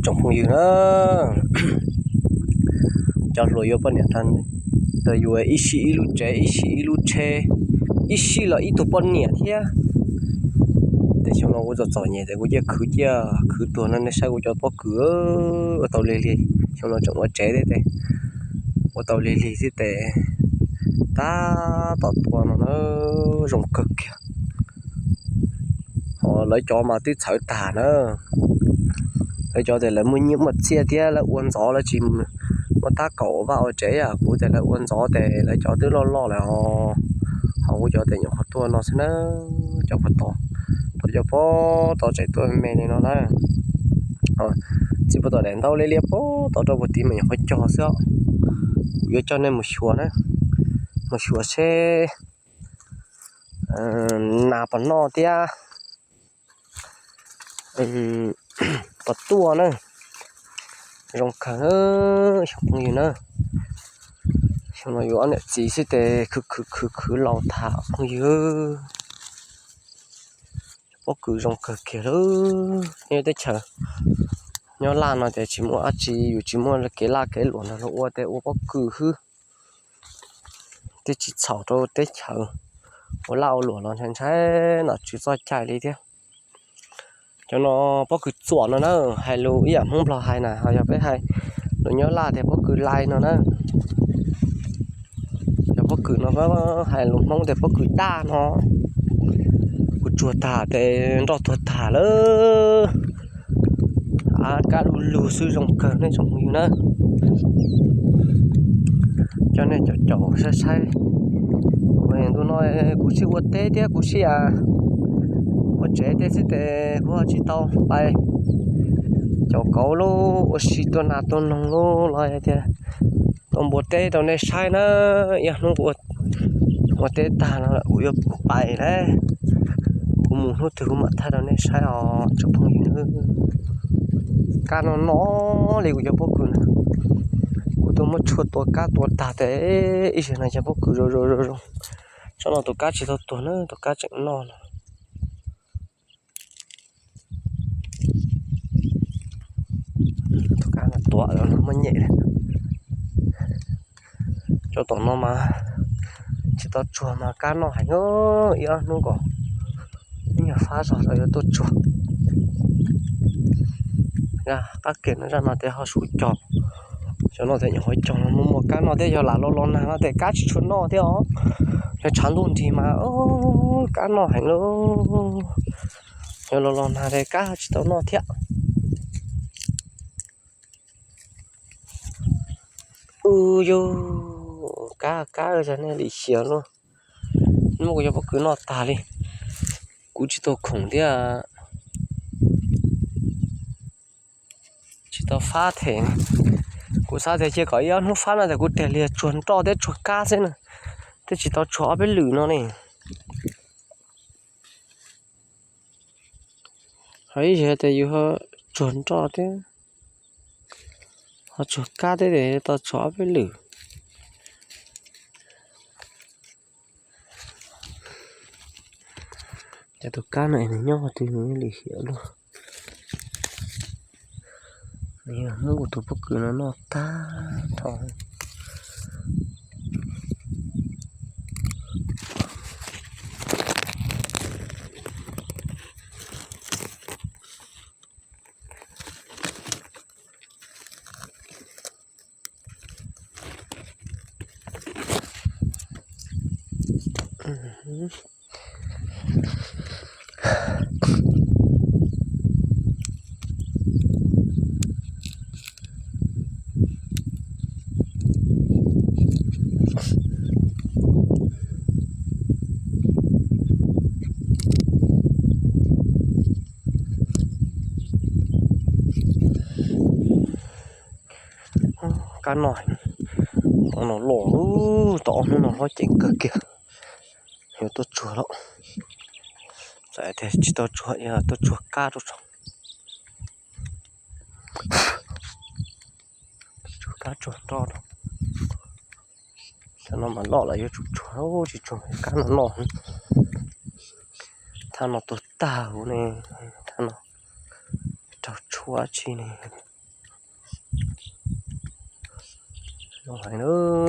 Tsoom phooj ywg na, cov hluas yuav poj niam nrog yus ib sij ib lub tsev, ib sij ib lub tsheb, ib sij los ib tug poj niam thiab. Ces xyoo no kuv txom txom nyem ces kuv cia khwv cia khwv tuag no nej saib kuv cov pob kws ua tau lig lig. Xyoo no tseem ua tsev thiab ces ua tau lig lig thiab ces tab tom tua no na, zoo kawg kiag. Ho lawv cov mas twb txhawv tag na. Lawv cov ces lawv muaj nyiaj muaj txiaj thiab lawv ua ntxov lawv tsis muaj tab kaum ua vaj ua tsev, kuv ces lawv ua ntxov ces lawv cov twb loj loj lawm os. Ho kuv cov ces nyuam qhuav tuaj no xwb na, cov puag tod, cov puag tod tseem tuaj me li no na. Txiv puag tom daim ntaub liab liab puag tod rau puag tid mas nyuam qhuav cog xwb os. Kuv yuav coj nej mus xyuas na, mus xyuas seb nas puas noj thiab puas tuaj na. Zoo kawg xyoo phooj ywg na. Xyoo no yuav ob niam txiv xwb ces khwv khwv khwv khwv laus tham phooj ywg. Pob kws zoo kawg kiag lawm. Nyob teb chaws nyob laj no ces tsis muaj dab tsi, yus tsis muaj kev laj kev luam nrog luag ua ces ua pob kws xwb. Twb tsis txhaum rau teb chaws ua laj ua luam los ntshai ntshai nom tswv txoj cai li thiab. Cov no pob kws txuam no na, hais lus ib yam Hmoob Nplog hais na, ho yog peb hais lus nyob laj tias pob kws lais no na. Cov pob kws no hais lus Hmoob tias pob kws daj no. Kuv tsuag tag ces nroj tuag tag lawm. Av kab du lug xwb zoo kawg nej tsoom phooj ywg na. Coj nej caum caum saib saib. Ntu no kuv sij ua teb thiab kuv sij ua tsev tej xwb ces kuv ho tsis tau pais caum kauv lauj, ua si tua nas tua noog lauj los tias tau npua teb rau nej saib na. Ib hnub kuv ua teb tag no kuv yuav pais lawm. Kuv mus hnub twg kuv mam thaij rau nej saib os tsoom phooj ywg. Kab no no li kuv cov pob kws na. Kuv tuaj muab tshuaj tua kab tua tag ces ib zaug no cov pob kws zoo zoo zoo zoo. Tsob no tus kab tsis tau tuag na, tus kab tseem noj no. Tus kab no tuag muab nyem. Cov tom no mas tsis tau tsuag mas kab noj heev, ib ob hnub kom ib nyuag fab zog lawm yuav tuaj tsuag. Qab kiag no zaj no ces ho sub cog, cov no ces nyuam qhuav cog muaj muaj kab noj thiab, yog lam los los nag no ces kab tsis tshua noj thiab os. Yog tshav ntuj nrig mas kab noj heev lauj. Yog los los nag ces kab tsis tau noj thiab. Ub yus, kab kab zog nej lim hiam lauj. Muab kuv cov pob kws noj tag li, kuv tsis tau khoom thiab. Tsis tau fab them. Kuv xav tias cia kom ib ob hnub fab no tas kuv tig li tsuag nroj thiab tsuag kab xwb na, thiab tsis tau tsuag ob peb lwm no ne. Ho ib yam tias yus ho tsuag nroj thiab ho tsuag kab thiab ces tau tsuag ob peb lwm. Cov tus kab no es nws nyob qhov twg nws lim hiam luaj. Nws yog muab kuv tus pob kws no noj tag nrho. Kab noj, tom no loj, tom ob hnub no hlob ceev kawg kiag. Yuav tuaj tsuag lawm, txawm tias tsis tau tsuag, tuaj tsuag kab rau tso. Tsuag kab tsuag nroj rau. Cov no mas loj lawm yuav tsum tsuag, tsis tsuag kab no noj. Thaj no tuag tag huv ne, thaj no raug tshuaj tsi ne. Zoo heev na.